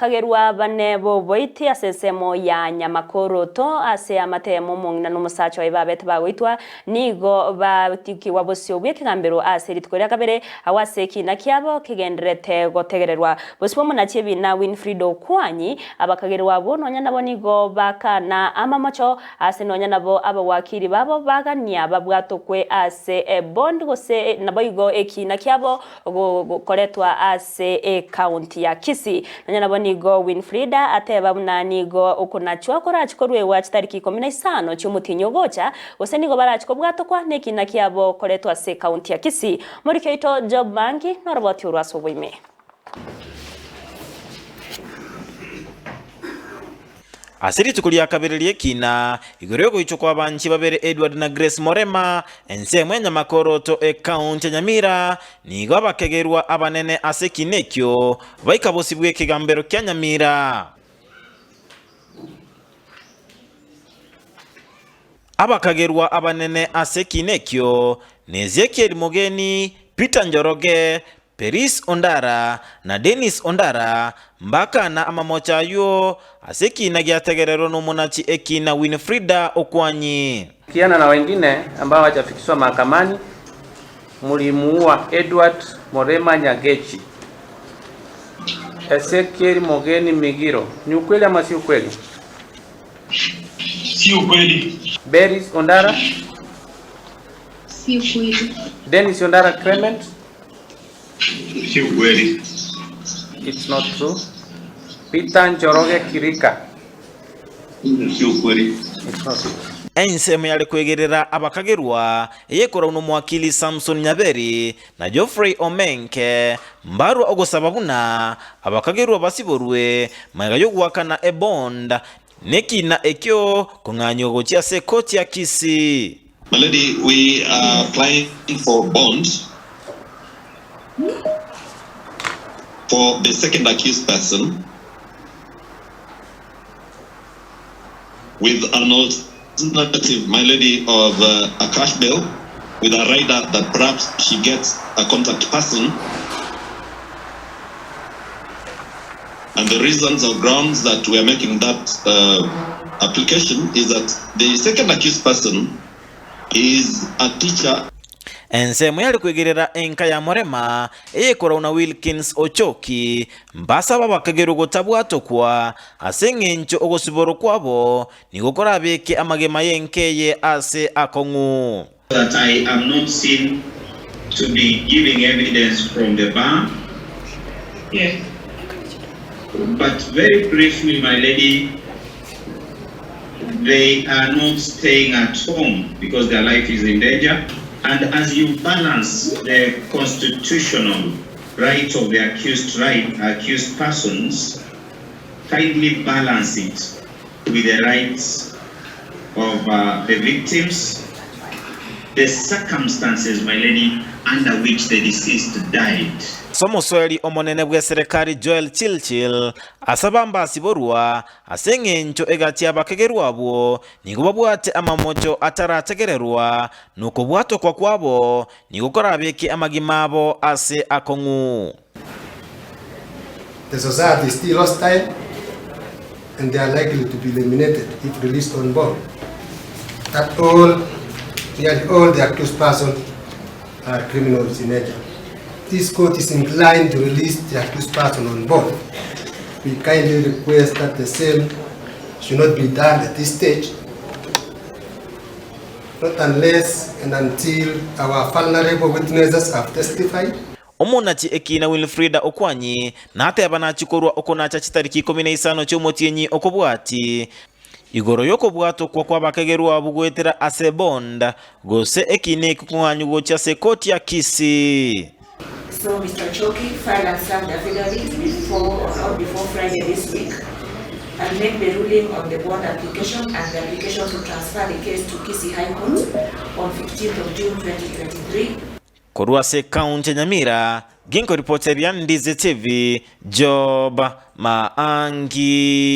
Abakagerwa bane b'oboiti ase ensemo ya Nyamakoroto ase amatemo omong'ina na omosacha oye babete bagoitwa, nigo batikigwa bosio bw'ekegambero ase rituko ria kabere, agwo ase ekiina kiabo kegendererete gotegererwa. Bosio bw'omonachi ebiina Winfrida Okwanyi, abakagerwa abwo nonya nabo nigo bakana amamocho ase nonya nabo abawakiri babo bagania babwatokwe ase ebond gose naboigo ekiina kiabo gokoretwa ase ecounty ya Kisii. Nonya nabo nigo Winfrida ateba buna nigo okonachwa korachi koruegwa chitariki 15 chi'omotienyi ogocha, gose nigo barachi kobwatokwa nekina kiabo koretwa ase ecounty ya Kisii. Moriki oito Job Mangi noroboti orwo ase oboime. Ase rituko ria kabere ri'ekina, igoro y'ogoichwa kw'abanchi babere Edward na Grace Morema, ensemo ya Nyamakoroto ekaunti ya Nyamira, nigo abakegerwa abanene ase ekina ekio baika bosibwa ekegambero kia Nyamira. Abakagerwa abanene ase ekina ekio n'Ezekiel Mogeni, Peter Njoroge, Peris Ondara na Denis Ondara mbakana amamocho ayio ase ekiina giategererwe nomonachi ekiina Winfrida Okwanyi. Kiana na wengine ambao hawajafikishwa mahakamani, mulimuua Edward Morema Nyagechi, Ezekiel Mogeni Migiro, ni ukweli ama si ukweli? Si ukweli. Beris Ondara, Si ukweli. Dennis Ondara Clement, Si ukweli. It's not true. Peter Njoroge Kirika. Si ukweli. It's not true. Ensemo yare kwegerera abakagerwa eyekorwa nomowakili Samson Nyaberi na Geoffrey Omenke mbarwa ogosaba buna abakagerwa basiborwe magega yogoakana ebond nekina ekio kong'anyigwa gochia ase ekoti ya Kisii. My lady, we are applying for bond for the second accused person with an alternative, my lady, of a cash bail with a rider that perhaps she gets a contact person. And the reasons or grounds that we are making that uh, application is that the second accused person is a teacher. Ensemo yare kwegerera enka ya Morema eyekorau na Wilkins Ochoki mbasaba bakagerwe gotabwatokwa ase eng'encho ogosiborwa kwabo nigo korabeke amagema y'enka eye ase akong'u. That I am not seen to be giving evidence from the bar. Yes. But very briefly, my lady, they are not staying at home because their life is in danger. And as you balance the constitutional rights of the accused right, accused persons, kindly balance it with the rights of uh, the victims, the circumstances, my lady, under which the deceased died. Ase omosoeri omonene bw'eserekari Joel Chilchil asaba mbasiborwa ase eng'encho egati y'abakegerwa abwo nigo babwate amamocho atarategererwa, na okobwatokwa kwabo nigo korabeke amagima abo ase akong'u. The society is still hostile and they are likely to be eliminated if released on bond. That all, nearly all the accused persons are criminals in nature. This court is inclined to release the accused person on bond. We kindly request that the same should not be done at this stage, not unless and until our vulnerable witnesses have testified. Omonachi ekiina Winfrida Okwanyi nateba nachie korwa okonacha chitariki 15 chi'omotienyi okobwati, igoro y'okobwatokwa kw'abakegerwa abwo goetera ase bond, gose ekiina ekio kong'anywa gochia ase ekoti ya Kisii. So Mister Ochoki file and serve the affidavit before on or before Friday this week and make the ruling on the bond application and the application to transfer the case to Kisii High Court on 15th of June 2023. Korwa ase ekaunti ya Nyamira, ginkoripoteria Ndizi TV, Job Maangi.